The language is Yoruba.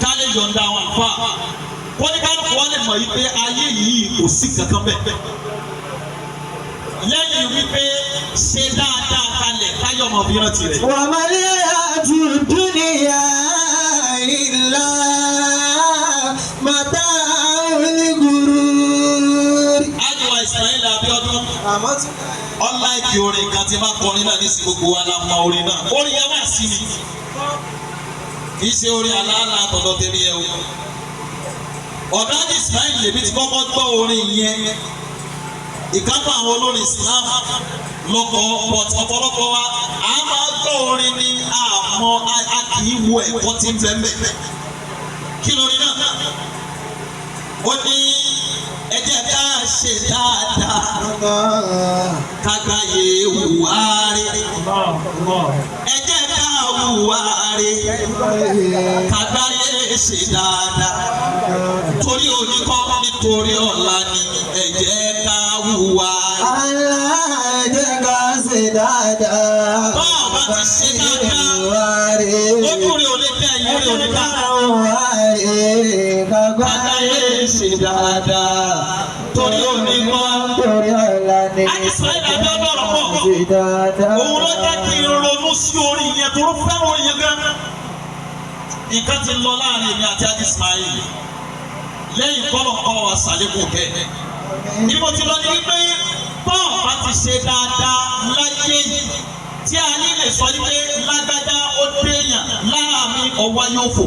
Ká lè yọ̀ǹda àwọn àlùfáà, kọ́níkálùkù wa lè mọ̀ yìí pé ayé yìí kò sí kankan bẹ́ẹ̀ lẹ́yìn wípé ṣe dáadáa kalẹ̀ káyọ̀ ọmọ fi rántí rẹ̀. وما الحياة الدنيا إلا متاع الغرور. Ájọwà Ismail Abiodun, unlike orin kan tí bá kọrin náà ní sí, gbogbo wa la mọ orin náà. Orin yẹn wà sí mi, kì í ṣe orin aláàlá àtọ̀dọ̀ tèmi yẹn o. Ọ̀dájú Ismail lèmi ti kọ́kọ́ gbọ́ orin yẹn. Ìkápá àwọn olórin Islam lọ́kọ̀, but ọ̀pọ̀lọpọ̀ wa a máa gbọ́ orin ní àmọ́ a kì í wo ẹ̀kọ́ tí ń bẹ ń bẹ̀. Kí lórin náà? Ó ní ẹ jẹ́ ká ṣe dáadáa, kágbáyé hùwà rí. Ẹ jẹ́ ká hùwà rí, kágbáyé ṣe dáadáa, torí òní kọ́, nítorí ọ̀la ni. Ẹ jẹ́ ká hùwà rí. Allah, ẹ jẹ́ ká ṣe dáadáa. Báwo bá ti ṣe dáadáa, ojú rẹ̀ ò lè tẹ, ẹ̀yìn rẹ̀ ò lè dá. Kágbáyé ṣe dáadáa, torí òní kọ́. Torí ọ̀la ni. Àdìsá ìdájọ́ ọ̀rọ̀ pọ̀. Ṣe dáadáa. Òun ló jẹ́ kí n ronú sí orin yẹn tó fẹ́ràn orin yẹn gan. Nǹkan ti lọ láàrin èmi àti Adi Ismail lẹ́yìn kọ́lọ̀ kọ́ wa sàlékún kẹ́. Bí mo ti lọ ní wípé bọ́ọ̀ bá ti ṣe dáadáa láyé yìí tí a ní lè sọ wípé lágbájá ó déèyàn lára mi, ọwá yóò fò.